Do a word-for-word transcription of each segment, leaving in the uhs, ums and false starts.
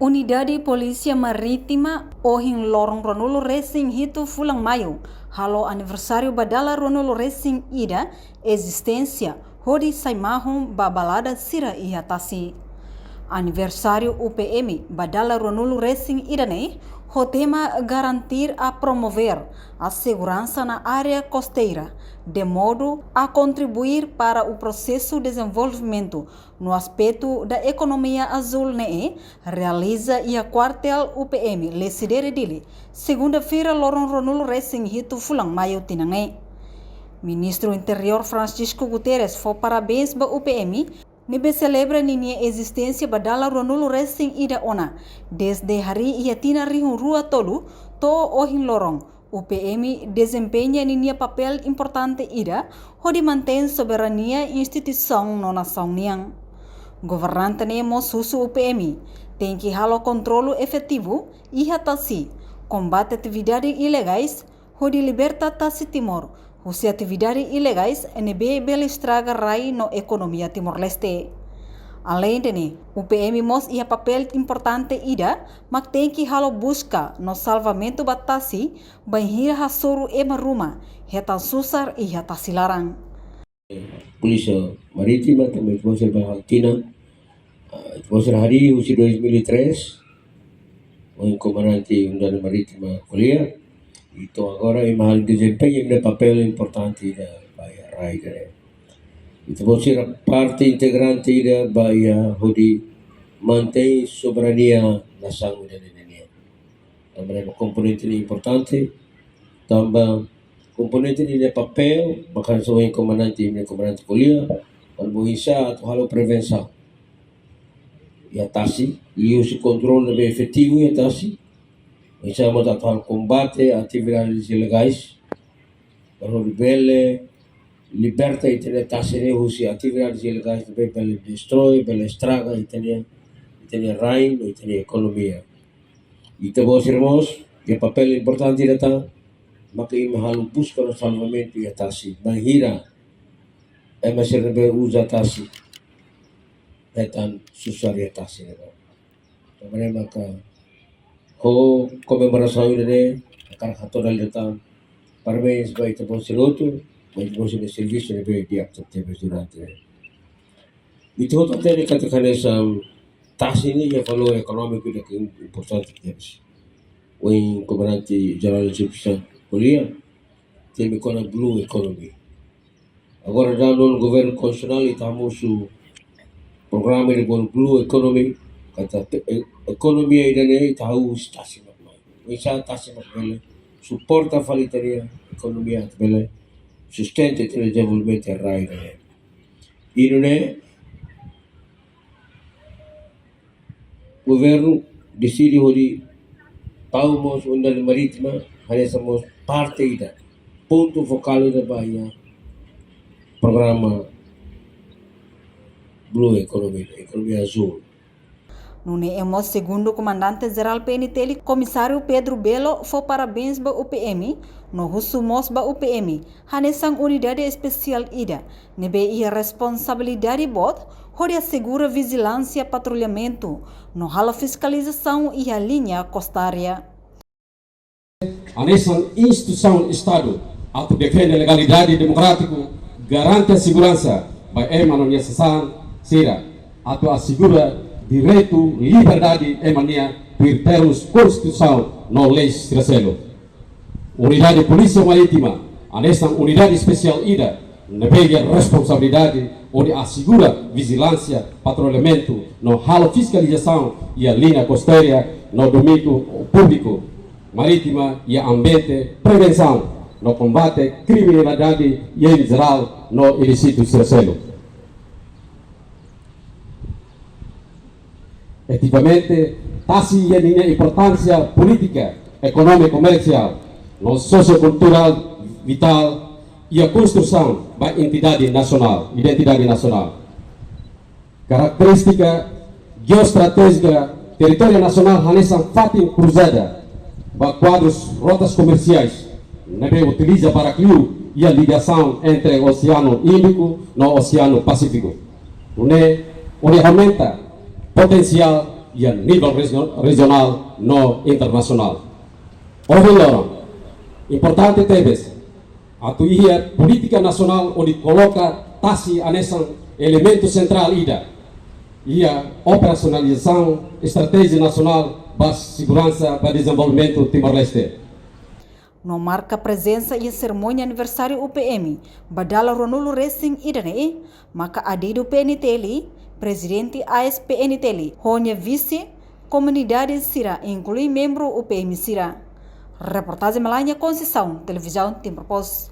Unidade Polísia Marítima ohin loron ruanulu-resin-hitu fulan Maiu halo aniversáriu ba dala ruanulu-resin-ida ezisténsia, hodi sai mahon ba balada sira iha tasi. Aniversáriu U P M ba dala ruanulu-resin-ida ne'e ho tema Garantir a Promover a Segurança na Área Costeira, de modo a contribuir para o processo de desenvolvimento no aspeto da economia azul ne'e realiza iha kuartél U P M Lecidere Dili, segunda-feira loron ruanulu-resin-hitu fulan Maiu tinan ne'e. Ministru Interiór Francisco Guterres fó parabéns ba U P M ne'ebé selebra ninia ezisténsia ba dala ruanulu-resin-ida ona, dezde harii iha tinan rihun rua tolu to'o ohin loron, U P M dezempeña ninia papél importante ida hodi mantein soberania instituisaun no nasaun nian. Governante ne'e mós husu U P M tenke halo kontrolu efetivu iha tasi, kombate atividade ilegais, hodi liberta tasi Timor husi atividade ilegais ne'ebé bele estraga rai no ekonomia Timor-Leste. Aleinde ne'e, U P M mós iha papél importante ida mak tenke halo buska no salvamentu ba tasi, bainhira hasoru ema ruma hetan susar iha tasi laran. Polísia Marítima, tanba ita-boot sira bele hatene, ah, ita-boot sira harii husi dois mil e três, ohin Komandante Unidade Marítima ko'alia, entaun agora ema halo dezempeña nia papél importante iha rai ida-ne'e. Ita-boot sira parte integrante ida ba iha hodi mantein soberania nasaun ida-ne'e nian. Tanba ne'e komponente ne'e importante, tanba komponente ne'e nia papél, maka hanesan ohin Komandante, nia Komandante ko'alia, tanba oinsá atu halo prevensaun iha tasi, liuhusi kontrolu ne'ebé efetivu iha tasi, oinsá mós atu halo kombate atividades ilegais, para hodi bele liberta ita-nia tasi ne'e husi atividades ilegais ne'ebé bele destrói, bele estraga ita-nia, ita-nia rai no ita-nia ekonomia. Ita-boot sira mós iha papél importante ida tan, maka imi halo buska no salvamentu iha tasi, bainhira ema sira ne'ebé uza tasi hetan susar iha tasi ne'e. Tanba ne'e maka ho komemorasaun ida-ne'e, hakarak hato'o dala ida tan parabéns ba ita-boot sira hotu, ba ita-boot sira-nia servisu ne'ebé di'ak tebes durante ne'e. Ita hotu hatene katak hanesan tasi ne'e iha valór ekonómiku ida ke importante tebes. Ohin Komandante Jerál Instituisaun ko'alia, temi kona-ba blue economy. Agora daudaun governu konstitusionál ita hamosu programa ida bolu blue economy, katak e-, ekonomia ida-ne'e ita hahú husi tasi mak mai. Oinsá tasi mak bele suporta fali ita-nia ekonomia atu bele sustenta ita-nia dezenvolvimentu iha rai ida-ne'e. I nune'e governu deside hodi tau mós Unidade Marítima hanesan mós parte ida, pontu fokál ida ba iha programa Blue Economy, ekonomia azul. Nune'e mós, segundu Komandante Jerál P N T L, Komisáriu Pedro Belo fó parabéns ba U P M, no husu mós ba U P M hanesan unidade espesiál ida ne'ebé iha responsabilidade boot hodi asegura vijilánsia, patrullamentu no halo fiskalizasaun iha liña kostária. Hanesan instituisaun Estadu atu defende legalidade demokrátiku, garante seguransa ba ema no nia sasán sira, atu asegura direitu, liberdade ema nian tuir termus Konstituisaun no leis sira seluk. Unidade Polísia Marítima hanesan unidade espesiál ida ne'ebé iha responsabilidade hodi asegura vijilánsia, patrullamentu no halo fiskalizasaun iha liña kostária no domíniu públiku marítima iha ambiente prevensaun no kombate kriminalidade iha em jerál no ilísitu sira seluk. Efetivamente, tasi iha ninia importánsia polítika, ekonómika, komersiál no sosiokulturál vitál iha konstrusaun ba entidade nasionál, identidade nasionál. Karakterístika jeoestratéjika territóriu nasionál hanesan fatin kruzada ba kuadrus rotas komersiais ne'ebé utiliza barak liu iha ligasaun entre Oseanu Índiku no Oseanu Pasífiku. Nune'e, hodi aumenta potensiál iha nivel rejio-, rejionál no internasionál. Ohin loron, importante tebes atu iha polítika nasionál hodi koloka tasi hanesan elementu sentrál ida iha operasionalizasaun estratéjia nasionál ba seguransa ba dezenvolvimentu Timor-Leste. No marka prezensa iha serimónia aniversáriu U P M ba dala ruanulu resin ida ne'e, maka adidu P N T L, Prezidente A S P N T L, ho nia vise, komunidade sira, inklui membru U P M sira. Reportajen Melania Conceição, Televizaun Timor Post.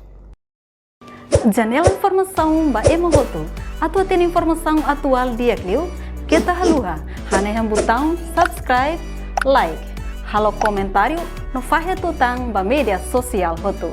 Janela informasaun ba ema hotu. Atu hatene informasaun atuál di'ak liu, keta haluha hanehan butaun subscribe, like, halo komentáriu no fahe tutan ba média sosiál hotu.